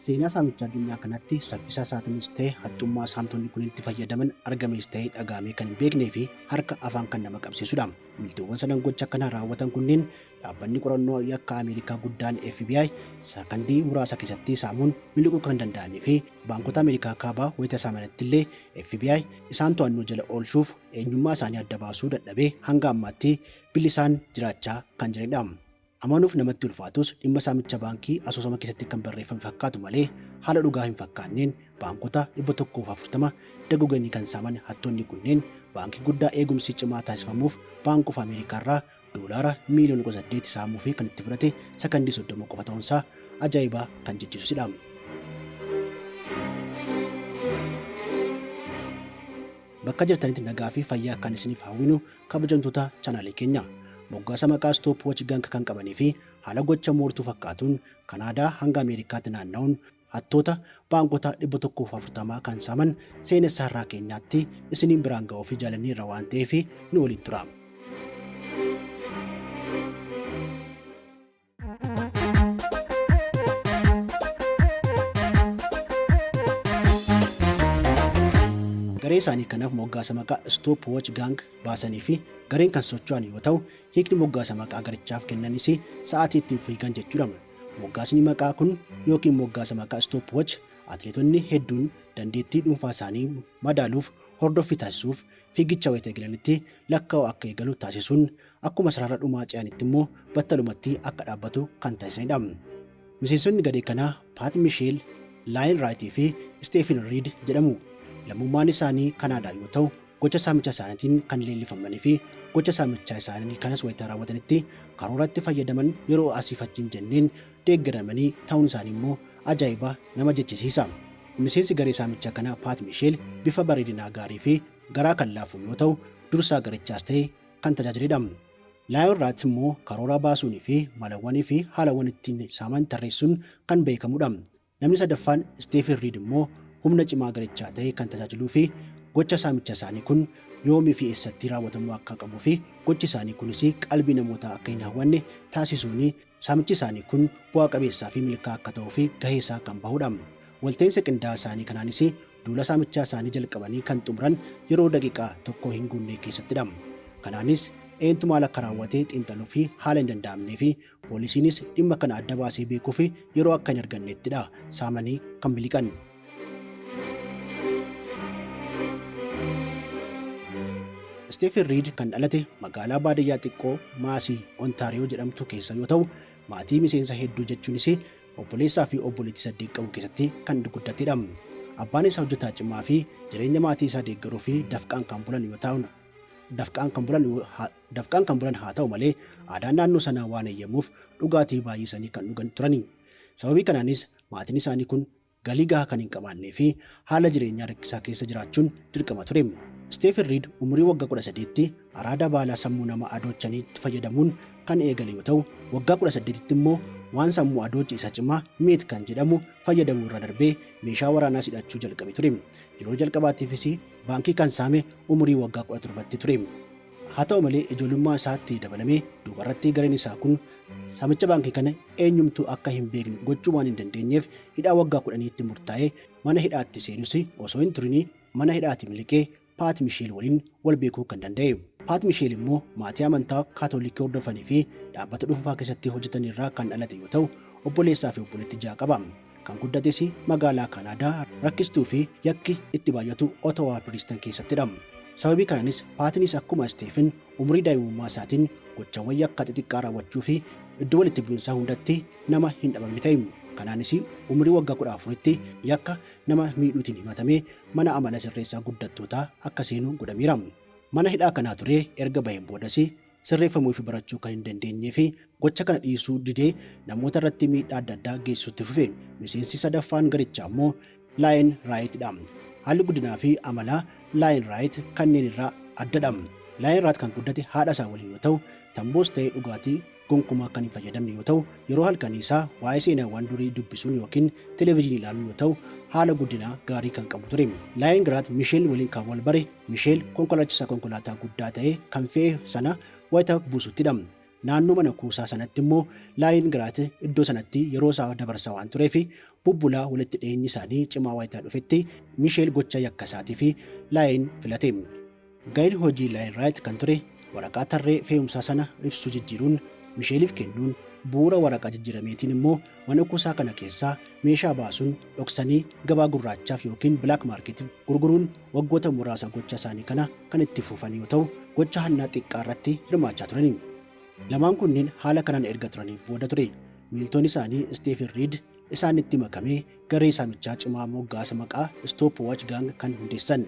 Seenaa saamichaa addunyaa kanatti saffisa isaatiinis ta'e haxxummaa saamtonni kun itti fayyadaman argamees ta'e dhaga'amee kan hin beeknee fi harka afaan kan nama qabsiisudha. Miltoowwan sadan gocha kana raawwatan kunneen dhaabbanni qorannoo yakka Ameerikaa guddaan FBI sakandii muraasa keessatti saamuun miliquu kan danda'anii fi baankota Ameerikaa kaabaa wayita saamanitti illee FBI isaan to'annoo jala oolchuuf eenyummaa isaanii adda baasuu dadhabee hanga ammaatti bilisaan jiraachaa kan jiranidha. Amanuuf namatti ulfaatus dhimma saamicha baankii asoosama keessatti kan barreeffame fakkaatu malee haala dhugaa hin fakkaanneen baankota 140 daguganii kan saaman hattoonni kunneen baankii guddaa eegumsi cimaa taasifamuuf Bank of America irraa doolaara miiliyoona 18 saamuu fi kan itti fudhate sakandii 30 qofa ta'uunsaa ajaa'iba kan jechisiisudha. Bakka jirtanitti nagaa fi fayyaa kan isiniif hawwinu kabajamtoota chaanaalii keenya. Moggaasa maqaa Stop Watch Gang kan qabanii fi haala gocha moortuu fakkaatuun Kanaadaa hanga Ameerikaatti naanna'uun hattoota baankota 140 kan saaman seenessa har'aa keenyaatti isiniin biraan ga'uuf jaalanneerra waan ta'eef nu waliin tura. Garee isaanii kanaaf moggaasa maqaa Stop Watch Gang baasanii fi gareen kan socho'an yoo ta'u, hiikni moggaasa maqaa garichaaf kennanis sa'aatii ittiin fiigan jechuudha. Moggaasni maqaa kun yookiin moggaasa maqaa Stop Watch atileetonni hedduun dandeettii dhuunfaa isaanii madaaluuf hordoffii taasisuuf fiigicha wayita eegalanitti lakkaa'uu akka eegalu taasisuun akkuma sarara dhumaa ce'anitti immoo battalumatti akka dhaabbatu kan taasisanidha. Miseensonni garee kanaa Paat Misheel, Laayin Raayit fi Isteefin Riid jedhamu. Lammummaan isaanii Kanaadaa yoo ta'u, gocha saamicha isaaniitiin kan leellifamanii fi gocha saamichaa isaanii kanas wayita raawwatanitti karoora itti fayyadaman yeroo asiif achi hin jenneen deeggaramanii ta'uun isaanii immoo ajaa'iba nama jechisiisa. Miseensi garee saamichaa kanaa Paat Misheel bifa bareedinaa gaarii fi garaa kan laafu yoo ta'u, dursaa garichaas ta'ee kan tajaajiledha. Laayon Raat immoo karoora baasuunii fi malawwanii fi haalawwan ittiin saaman tarreessuun kan beekamudha. Namni sadaffaan Isteefin Riid immoo humna cimaa garichaa ta'ee kan tajaajiluu fi gocha saamicha isaanii kun yoomii fi eessatti raawwatamuu akka qabuu fi gochi isaanii kunis qalbii namootaa akka hin hawwanne taasisuun saamichi isaanii kun bu'aa qabeessaa fi milkaa'aa akka ta'uu fi gahee isaa kan bahudha. Walta'iinsa qindaa'aa isaanii kanaanis duula saamichaa isaanii jalqabanii kan xumuran yeroo daqiiqaa tokko hin guunne keessattidha. Kanaanis eentu maal akka raawwate xiinxaluu fi haala hin danda'amnee fi poolisiinis dhimma kana adda baasee beekuuf yeroo akka hin argannettidha saamanii kan miliqan. Isteefen Riid kan dhalate magaalaa baadiyyaa xiqqoo Maasii, Ontaariyoo jedhamtu keessa yoo ta'u, maatii miseensa hedduu jechuunis obboleessaa fi obboleettii saddeet qabu keessatti kan guddatedha. Abbaan isaa hojjetaa cimaa fi jireenya maatii isaa deeggaruu fi dafqaan kan bulan yoo ta'u, dafqaan kan bulan dafqaan kan bulan haa ta'u malee aadaan naannoo sanaa waan eeyyamuuf dhugaatii baay'isanii kan dhugan turani. Sababii kanaanis maatiin isaanii kun galii gahaa kan hin qabaannee fi haala jireenyaa rakkisaa keessa jiraachuun dirqama ture. Isteefen Riid umurii waggaa 13tti araada baala sammuu nama adoochaniitti fayyadamuun kan eegale yoo ta'u, waggaa 18tti immoo waan sammuu adooche isa cimaa meet kan jedhamu fayyadamuu irra darbee meeshaa waraanaas hidhachuu jalqabe ture. Yeroo jalqabaatiifis baankii kan saame umurii waggaa 17tti ture. Haa ta'u malee ijoollummaa isaatti dabalamee duubarratti gareen isaa kun saamicha baankii kana eenyumtuu akka hin beekne gochuu waan hin dandeenyeef hidhaa waggaa 10tti murtaa'ee mana hidhaatti seenus osoo hin turin mana hidhaatii miliqee Paat Misheel waliin wal beekuu kan danda'e. Paat Misheel immoo maatii amantaa Kaatolikii hordofanii fi dhaabbata dhuunfaa keessatti hojjetan irraa kan dhalate yoo ta'u, obboleessaa fi obboleettii ja'a qaba. Kan guddates magaalaa Kaanaadaa rakkistuu fi yakki itti baay'atu Otowaa Piriistan keessattidha. Sababii kanaanis Paatinis akkuma Isteefin umurii daa'imummaa isaatiin gochawwan yakkaa xixiqqaa raawwachuu fi iddoo walitti bu'insaa hundatti nama hin dhabamne ta'e. Kanaanis umurii waggaa 14tti yakka nama miidhuutiin himatamee mana amala sirreessaa guddattootaa akka seenu godhameera. Mana hidhaa kanaa turee erga baheen boodas sirreeffamuu fi barachuu kan hin dandeenyee fi gocha kana dhiisuu didee namoota irratti miidhaa adda addaa geessisuutti fufe. Miseensi sadaffaan garichaa immoo Laayin Raayit dha. Haalli guddinaa fi amalaa Laayin Raayit kanneen irraa addadha. Laayin Raat kan guddate haadha isaa waliin yoo ta'u, tamboos ta'e dhugaatii gonkumaa kan hin fayyadamne yoo ta'u, yeroo halkanii isaa waa'ee seenaawwan durii dubbisuun yookiin televijiinii ilaaluun yoo ta'u, haala guddinaa gaarii kan qabu ture. Laayin Raat Misheel waliin kan wal bare Misheel konkolaachisaa konkolaataa guddaa ta'e kan fe'e sana wayita buusuttidha. Naannoo mana kuusaa sanatti immoo Laayin Giraat iddoo sanatti yeroo isaa dabarsaa waan tureef bubbulaa walitti dhiyeenyi isaanii cimaa wayitaa dhufetti Misheel gocha yakka isaatii fi Laayin filate. Gaheen hojii Laayin Raayit kan ture waraqaa tarree fe'umsaa sana ibsu jijjiiruun Misheeliif kennuun bu'uura waraqaa jijjiirameetiin immoo mana kuusaa kana keessaa meeshaa baasuun dhoksanii gabaa gurraachaaf yookiin black marketiif gurguruun waggoota muraasa gocha isaanii kana kan itti fufan yoo ta'u, gocha hannaa xiqqaa irratti hirmaachaa turani. Lamaan kunneen haala kanaan erga turanii booda ture miiltoon isaanii Isteefen Riid isaanitti makamee garee saamichaa cimaa moggaasa maqaa Stop Watch Gang kan hundeessan.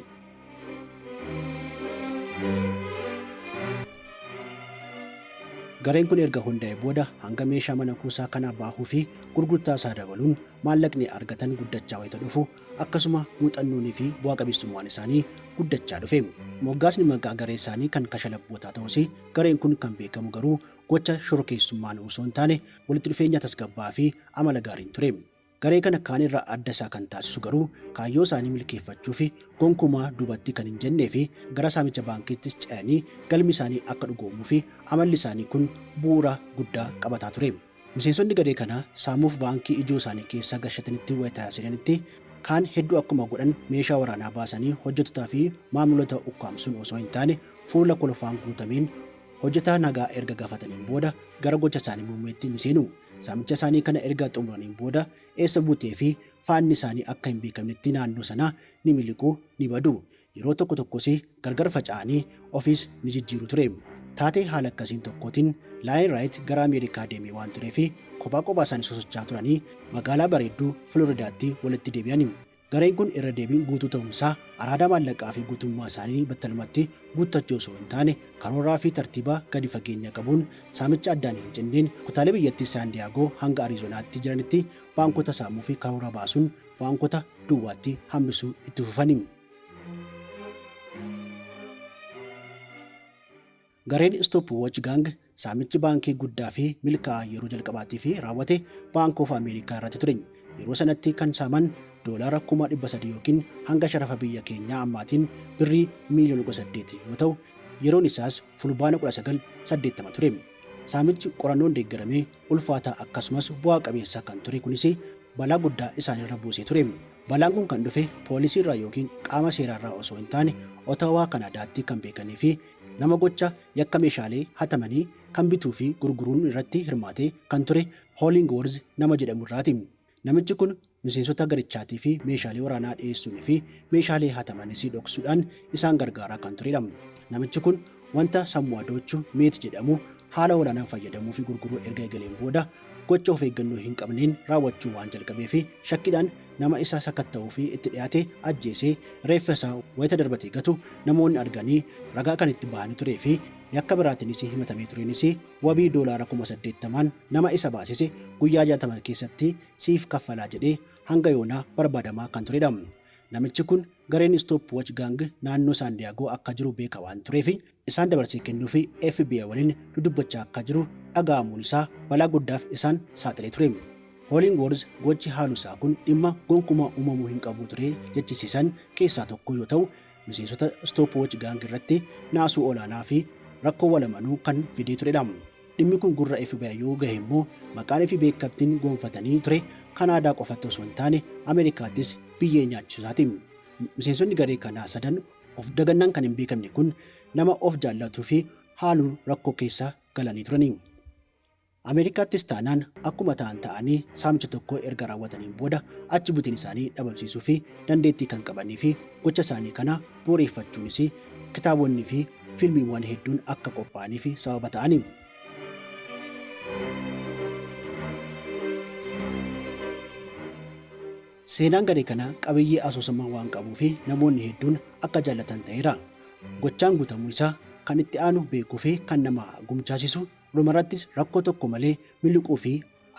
Gareen kun erga hundaa'e booda hanga meeshaa mana kuusaa kanaa baahuu fi gurgurtaa isaa dabaluun maallaqni argatan guddachaa wayita dhufu akkasuma muuxannoonii fi bu'aa qabeessummaan isaanii guddachaa dhufe. Moggaasni maqaa garee isaanii kan kashlabbootaa ta'us gareen kun kan beekamu garuu gocha shororkeessummaan osoo hin taane walitti dhufeenya tasgabbaa'aa fi amala gaariin ture. Garee kana kaan irraa adda isaa kan taasisu garuu kaayyoo isaanii milkeeffachuu fi gonkumaa duubatti kan hin jennee fi gara saamicha baankiittis ce'anii galmi isaanii akka dhugoomuu fi amalli isaanii kun bu'uura guddaa qabataa ture. Miseensonni garee kanaa saamuuf baankii ijoo isaanii keessa gashatanitti wayita seenanitti kaan hedduu akkuma godhan meeshaa waraanaa baasanii hojjettotaa fi maamiloota ukkaamsuun osoo hin taane fuula kolfaan guutameen hojjetaa nagaa erga gaafataniin booda gara gocha isaanii muummeetti ni seenu. Saamicha isaanii kana erga xumuraniin booda eessa buutee fi faanni isaanii akka hin beekamnetti naannoo sanaa ni miliqu, ni badu. Yeroo tokko tokkos gargar faca'anii ofiis ni jijjiiru ture. Taatee haala akkasiin tokkootiin Laayin Raayit gara Ameerikaa deemee waan tureef kophaa kophaa isaanii sosocho'aa turanii magaalaa bareedduu Filooridaatti walitti deebi'ani. Gareen kun irra deebiin guutuu ta'uun isaa araada maallaqaa fi guutummaa isaanii battalumatti guuttachuu osoo hin taane karooraa fi tartiiba gadi fageenya qabuun saamicha addaan hin cinneen kutaalee biyyattii Saan Diyaagoo hanga Ariizonaatti jiranitti baankota saamuu fi karoora baasuun baankota duwwaatti hambisuu itti fufani. Gareen Stop Watch Gang saamichi baankii guddaa fi milkaa'aa yeroo jalqabaatiif raawwate Bank of America irratti ture. Yeroo sanatti kan saaman doolaara 300,000 yookiin hanga sharafa biyya keenyaa ammaatiin birrii miiliyoona 18 yoo ta'u, yeroon isaas Fulbaana 1980 ture. Saamichi qorannoon deeggaramee ulfaataa akkasumas bu'aa qabeessa kan ture kunis balaa guddaa isaanirra buusee ture. Balaan kun kan dhufe poolisiirraa yookiin qaama seeraarraa osoo hin taane Otawaa Kanaadaatti kan beekanii fi nama gocha yakka meeshaalee hatamanii kan bituu fi gurguruun irratti hirmaatee kan ture Hollingworth nama jedhamu irraati. Namichi kun miseensota garichaatii fi meeshaalee waraanaa dhiyeessuun fi meeshaalee hatamanis dhoksuudhaan isaan gargaaraa kan turedha. Namichi kun wanta sammuu adoochu meet jedhamu haala olaanaan fayyadamuu fi gurguruu erga eegaleen booda gocha of eeggannoo hin qabneen raawwachuu waan jalqabee fi shakkiidhaan nama isa sakatta'uu fi itti dhiyaate ajjeesee reeffa isaa wayita darbatee gatu namoonni arganii ragaa kan itti bahanii turee fi yakka biraatiinis himatamee tureenis wabii doolaara 80,000 nama isa baasise guyyaa 60 keessatti siif kaffalaa jedhee hanga yoonaa barbaadamaa kan turedha. Namichi kun gareen Stop Watch Gang naannoo Saan Diyaagoo akka jiru beeka waan tureef isaan dabarsee kennuu fi FBI waliin dudubbachaa akka jiru dhaga'amuun isaa balaa guddaaf isaan saaxilee ture. Hollingworth gochi haaluu isaa kun dhimma gonkumaa uumamuu hin qabu ture jechisiisan keessaa tokko yoo ta'u, miseensota Stop Watch Gang irratti naasuu olaanaa fi rakkoo walamanuu kan fidee turedha. Dhimmi kun gurra FBI yoo gahe immoo maqaan fi beekamtiin gonfatanii ture Kanaadaa qofatti osoo hin taane Ameerikaattis biyyee nyaachisuu isaati. Miseensonni garee kanaa sadan of dagannaan kan hin beekamne kun nama of jaallatuu fi haaluun rakkoo keessa galanii turani. Ameerikaattis taanaan akkuma ta'an ta'anii saamicha tokko erga raawwataniin booda achi buteen isaanii dhabamsiisuu fi dandeettii kan qabanii fi gocha isaanii kana bu'uureeffachuunis kitaabonni fi fiilmiiwwan hedduun akka qophaa'aniif sababa ta'ani. Seenaan garee kanaa qabiyyee asoosamaa waan qabuu fi namoonni hedduun akka jaallatan ta'eera. Gochaan guutamuu isaa kan itti aanu beekuu fi kan nama gumchaasisu dhumarrattis rakkoo tokko malee miliquu fi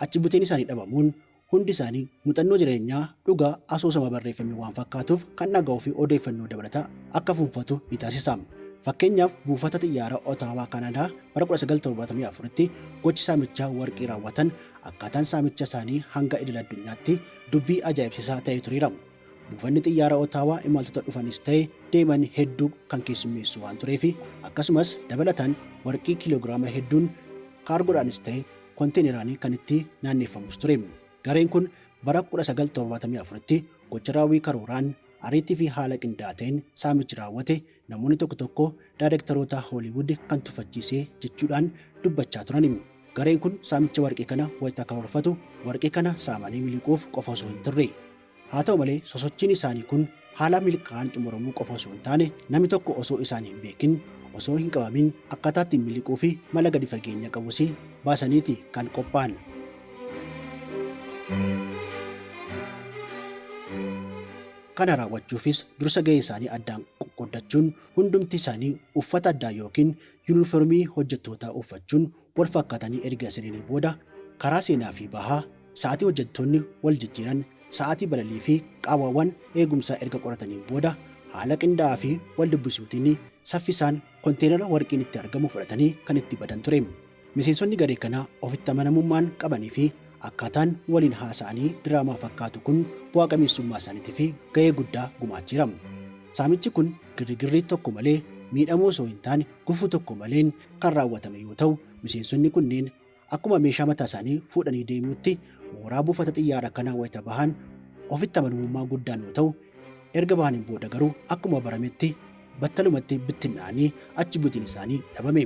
achi buteen isaanii dhabamuun hundi isaanii muuxannoo jireenyaa dhugaa asoosama barreeffame waan fakkaatuuf kan dhaga'uu fi odeeffannoo dabalataa akka fuunfatu ni taasisa. Fakkeenyaaf buufata xiyyaara Otaawaa Kaanadaa bara 1974tti gochi saamichaa warqii raawwatan akkaataan saamicha isaanii hanga idil addunyaatti dubbii ajaa'ibsiisaa ta'ee tureera. Buufanni xiyyaara Otaawaa imaltoota dhufanis ta'e deeman hedduu kan keessummeessu waan tureef akkasumas dabalataan warqii kiiloogiraama hedduun kaargoodhaanis ta'e konteeneraan kan itti naanneeffamus ture. Gareen kun bara 1974tti gocha raawwii karooraan ariitii fi haala qindaa'aa ta'een saamichi raawwate namoonni tokko tokko daayirektaroota Hooliwud kan tuffachiise jechuudhaan dubbachaa turan. Gareen kun saamicha warqee kana wayita karoorfatu warqee kana saamanii miliquuf qofa osoo hin turre. Haa ta'u malee sosochiin isaanii kun haala milkaa'aan xumuramuu qofa osoo hin taane namni tokko osoo isaan hin beekin osoo hin qabamin akkaataa ittiin miliquu fi mala gadi fageenya qabus baasaniiti kan qophaa'an. Kana raawwachuufis dursa gahee isaanii addaan qoqqooddachuun hundumti isaanii uffata addaa yookiin yuunifoormii hojjettootaa uffachuun wal fakkaatanii erga seenanii booda karaa seenaa fi bahaa sa'aatii hojjettoonni wal jijjiiran sa'aatii balalii fi qaawwawwan eegumsaa erga qorataniin booda haala qindaa'aa fi wal dubbisuutiin saffisaan konteenara warqiin itti argamu fudhatanii kan itti badan ture. Miseensonni garee kanaa ofitti amanamummaan qabanii fi akkaataan waliin haasa'anii diraamaa fakkaatu kun bu'aa qabeessummaa isaaniitiif gahee guddaa gumaacheera. Saamichi kun girrigirrii tokko malee miidhamuu osoo hin taane gufuu tokko maleen kan raawwatame yoo ta'u miseensonni kunneen akkuma meeshaa mataa isaanii fuudhanii deemuutti mooraa buufata xiyyaara kanaa wayita bahan ofitti amanamummaa guddaan yoo ta'u erga bahaniin booda garuu akkuma barametti battalumatti bittinnaa'anii achi butiin isaanii dhabame.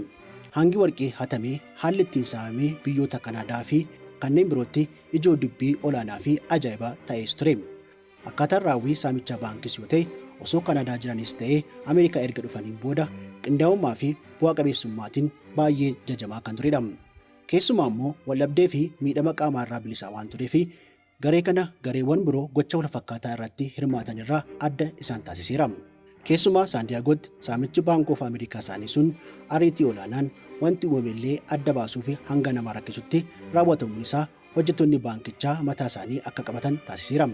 Hangi warqee hatamee haalli ittiin saamamee biyyoota Kanaadaa fi kanneen birootti ijoo dubbii olaanaa fi ajaa'ibaa ta'es ture. Akkaataan raawwii saamicha baankis yoo ta'e osoo Kanaadaa jiranis ta'ee Ameerikaa erga dhufaniin booda qindaa'ummaa fi bu'aa qabeessummaatiin baay'ee jajamaa kan turedha. Keessumaa immoo waldhabdee fi miidhama qaamaa irraa bilisaa waan tureef garee kana gareewwan biroo gocha wal fakkaataa irratti hirmaatan irraa adda isaan taasiseera. Keessumaa Saandiyaagootti saamichi Baankii of Ameerikaa isaanii sun ariitii olaanaan wanti uumame illee adda baasuuf hanga nama rakkisutti raawwatamuun isaa hojjettoonni baankichaa mataa isaanii akka qabatan taasiseera.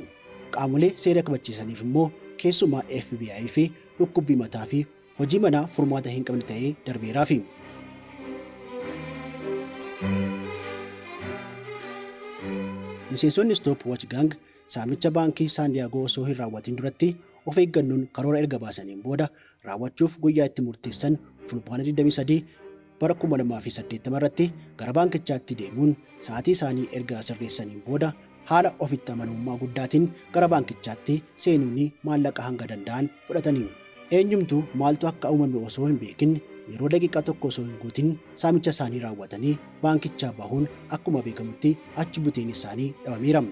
Qaamolee seera kabachiisaniif immoo keessumaa FBI fi dhukkubbii mataa fi hojii manaa furmaata hin qabne ta'ee darbeeraafi. Miseensonni Stop Watch Gang saamicha baankii Saandiyaagoo osoo hin raawwatin duratti of eeggannoon karoora erga baasaniin booda raawwachuuf guyyaa itti murteessan Fulbaana 23 bara 2080 irratti gara baankichaatti deemuun sa'aatii isaanii erga sirreessaniin booda haala ofitti amanamummaa guddaatiin gara baankichaatti seenuun maallaqa hanga danda'an fudhatanii. Eenyumtuu maaltu akka uumame osoo hin beekin yeroo daqiiqaa tokko osoo hin guutin saamicha isaanii raawwatanii baankichaa bahuun akkuma beekamutti achi buteen isaanii dhabameera.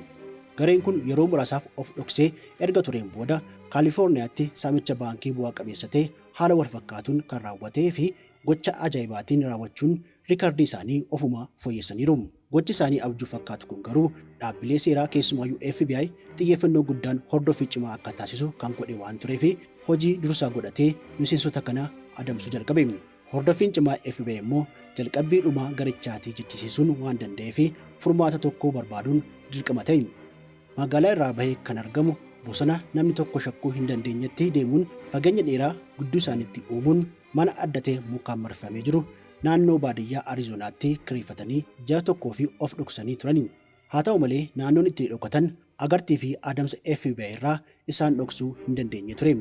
Gareen kun yeroo muraasaaf of dhoksee erga tureen booda Kaalifoorniyaatti saamicha baankii bu'aa qabeessa ta'e haala wal fakkaatuun kan raawwatee fi gocha ajaa'ibaatiin raawwachuun riikardii isaanii ofuma fooyyessaniiru. Gochi isaanii abjuu fakkaatu kun garuu dhaabbilee seeraa keessumaayyuu FBI xiyyeeffannoo guddaan hordoffii cimaa akka taasisu kan godhe waan tureef hojii dursaa godhatee miseensota kana adamsuu jalqabe. Hordoffiin cimaa FBI immoo jalqabbii dhumaa garichaatii jechisiisuun waan danda'eef furmaata tokko barbaaduun dirqama ta'e. Magaalaa irraa bahee kan argamu bosona namni tokko shakkuu hin dandeenyetti deemuun fageenya dheeraa gidduu isaaniitti uumuun mana adda ta'e mukaan marfamee jiru naannoo baadiyyaa Ariizoonaatti kireeffatanii ji'a tokkoo fi of dhoksanii turani. Haa ta'u malee naannoon itti dhokatan agartii fi adamsa FBI irraa isaan dhoksuu hin dandeenye ture.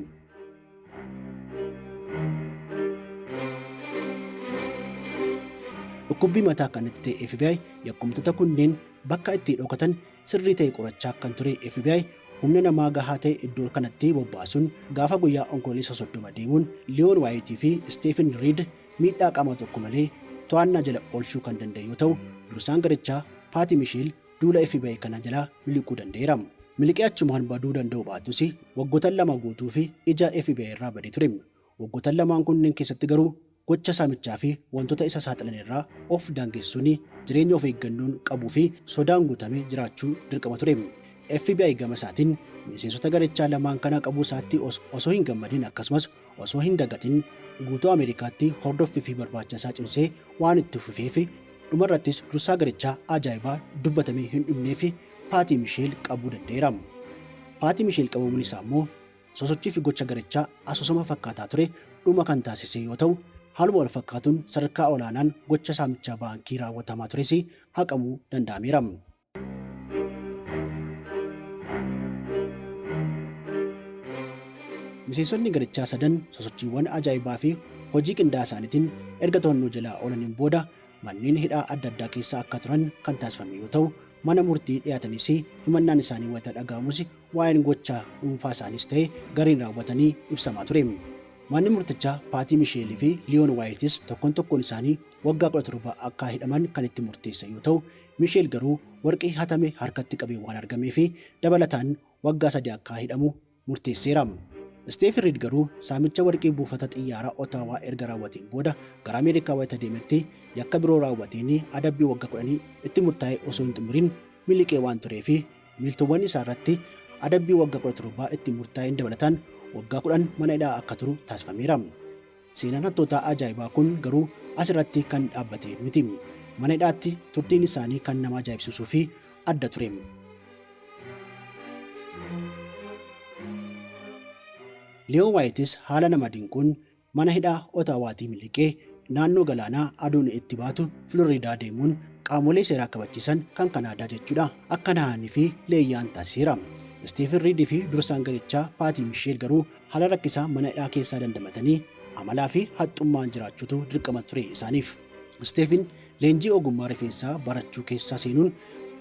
Dhukkubbii mataa kan itti ta'e FBI yakkamtoota kunneen bakka itti dhokatan sirrii ta'e qorachaa kan ture FBI humna namaa gahaa ta'e iddoo kanatti bobbaasuun gaafa guyyaa Onkololeessa 30 deemuun Liyoon Waayitii fi Steefen Riid miidhaa qaamaa tokko malee to'annaa jala oolchuu kan danda'e yoo ta'u dursaan garichaa Paati Misheel duula FBI kana jalaa miliquu danda'eera. Miliqee achumaan baduu danda'u baatus waggoota 2 guutuu fi ija FBI irraa badee ture. Waggoota lamaan kunneen keessatti garuu gocha saamichaa fi wantoota isa saaxilan irraa of daangessuun jireenya of eeggannoon qabuu fi sodaan guutame jiraachuu dirqama ture. FBI gama isaatiin miseensota garichaa lamaan kana qabuu isaatti osoo hin gammadin akkasumas osoo hin dagatin guutuu Ameerikaatti hordoffii fi barbaacha isaa cimsee waan itti fufeef dhumarrattis dursaa garichaa ajaa'ibaa dubbatamee hin dhumnee fi Paatii Misheel qabuu danda'eera. Paatii Misheel qabamuun isaa immoo sosochii fi gocha garichaa asoosama fakkaataa ture dhuma kan taasise yoo ta'u haaluma wal fakkaatuun sadarkaa olaanaan gocha saamichaa baankii raawwatamaa tures haqamuu danda'ameera. Miseensonni garichaa sadan sosochiiwwan ajaa'ibaa fi hojii qindaa'aa isaaniitiin erga to'annoo jalaa oolaniin booda manneen hidhaa adda addaa keessa akka turan kan taasifame yoo ta'u, mana murtii dhiyaatanis himannaan isaanii wayita dhaga'amus waa'een gocha dhuunfaa isaaniis ta'e gareen raawwatanii ibsamaa ture. Manni murtichaa Paatii Misheelii fi Liyoon Waayitis tokkoon tokkoon isaanii waggaa 17 akka hidhaman kan itti murteesse yoo ta'u, Misheel garuu warqii hatame harkatti qabee waan argameef dabalataan waggaa 3 akka hidhamu murteesseera. Isteefin Riid garuu saamicha warqii buufata xiyyaaraa Otaawaa erga raawwateen booda gara Ameerikaa wayita deemetti yakka biroo raawwateen adabbii wagga kudhanii itti murtaa'e osoo hin xumuriin miliqee waan tureef miiltoowwan isaarratti adabbii wagga 17 itti murtaa'een dabalataan waggaa 10 mana hidhaa akka turu taasifameera. Seenaan hattootaa ajaa'ibaa kun garuu asirratti kan dhaabbate miti. Mana hidhaatti turtiin isaanii kan nama ajaa'ibsiisuu fi adda ture. Liyoo Waayitis haala nama dinquun mana hidhaa Otaawaatii miliqee naannoo galaanaa aduun itti baatu Filoriidaa deemuun qaamolee seeraa kabachiisan kan Kanaadaa jechuudha akka nahanii fi leeyyaan taasiseera. Isteefin Riidii fi dursaan garichaa Paatii Misheel garuu haala rakkisaa mana hidhaa keessaa dandamatanii amalaa fi haxxummaan jiraachuutu dirqama ture isaaniif. Isteefin leenjii ogummaa rifeensaa barachuu keessa seenuun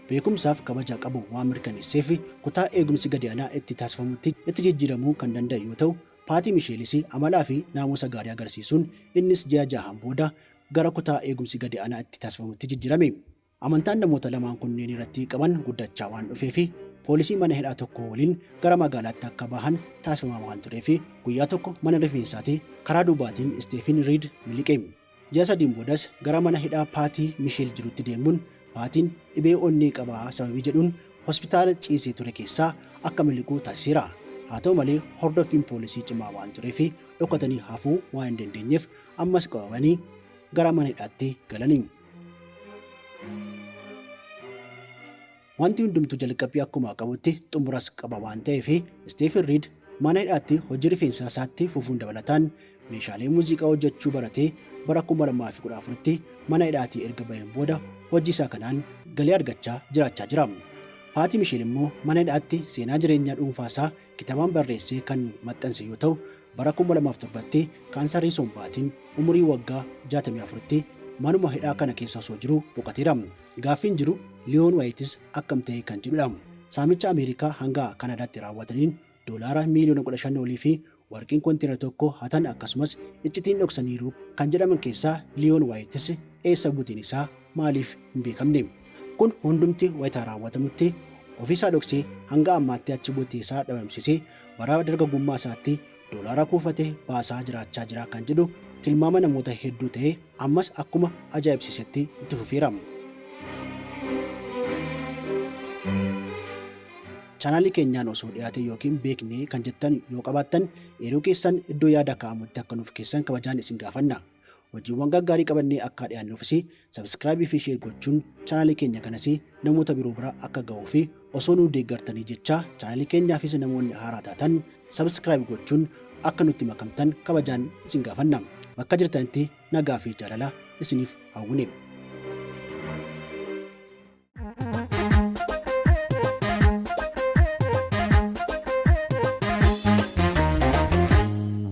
beekumsaaf kabaja qabu waan mirkaneesseef kutaa eegumsi gadi aanaa itti taasifamutti itti jijjiiramuu kan danda'e yoo ta'u, Paatii Misheelis amalaa fi naamusa gaarii agarsiisuun innis ji'a jahaan booda gara kutaa eegumsi gadi aanaa itti taasifamutti jijjiirame. Amantaan namoota lamaan kunneen irratti qaban guddachaa waan dhufeef poolisii mana hidhaa tokko waliin gara magaalaatti akka bahan taasifamaa waan tureef guyyaa tokko mana rifeensaati karaa duubaatiin Isteefin Riid miliqe. Ji'a sadiin boodas gara mana hidhaa Paatii Misheel jirutti deemuun Paatiin dhibee onnee qaba sababii jedhuun hospitaala ciisee ture keessaa akka miliqu taasiseera. Haa ta'u malee hordoffiin poolisii cimaa waan tureef dhokatanii hafuu waan hin dandeenyeef ammas qabamanii gara mana hidhaatti galani. Wanti hundumtuu jalqabbii akkuma qabutti xumuras qaba waan ta'eef Isteefin Riid mana hidhaatti hojii rifeensaa isaatti fufuun dabalataan meeshaalee muuziqaa hojjechuu baratee bara 2014tti mana hidhaatii erga baheen booda hojii isaa kanaan galii argachaa jiraachaa jira. Paatii Misheel immoo mana hidhaatti seenaa jireenyaa dhuunfaa isaa kitaabaan barreessee kan maxxanse yoo ta'u, bara 2007tti kaansarii sombaatiin umurii waggaa 64tti manuma hidhaa kana keessa osoo jiruu boqoteera. Gaaffiin jiru Liyoon Waayitis akkam ta'e kan jedhudha. Saamicha Ameerikaa hanga Kaanaadaatti raawwataniin doolaara miiliyoona 15 olii fi warqiin konteenara tokko hatan akkasumas iccitiin dhoksaniiru kan jedhaman keessaa Liyoon Waayitis eessa buuteen isaa maaliif hin beekamne? Kun hundumti wayita raawwatamutti ofiisaa dhoksee hanga ammaatti achi buuteesaa dhabamsiisee bara dargaggummaa isaatti doolaara kuufate baasaa jiraachaa jira kan jedhu tilmaama namoota hedduu ta'ee ammas akkuma ajaa'ibsiisetti itti fufeera. Chaanaalii keenyaan osoo dhiyaate ykn beeknee kan jettan yoo qabaattan eeruu keessan iddoo yaada kaa'amutti akka nuuf keessan kabajaan isin gaafanna. Hojiiwwan gaggaarii qabannee akka dhiyaannuufis subscribe fi share gochuun chaanaalii keenya kanas namoota biroo bira akka ga'uuf osoo nu deeggartanii jechaa chaanaalii keenyaafis namoonni haaraa taatan subscribe gochuun akka nutti makamtan kabajaan isin gaafanna. Bakka jirtanitti nagaa fi jaalala isiniif hawwine.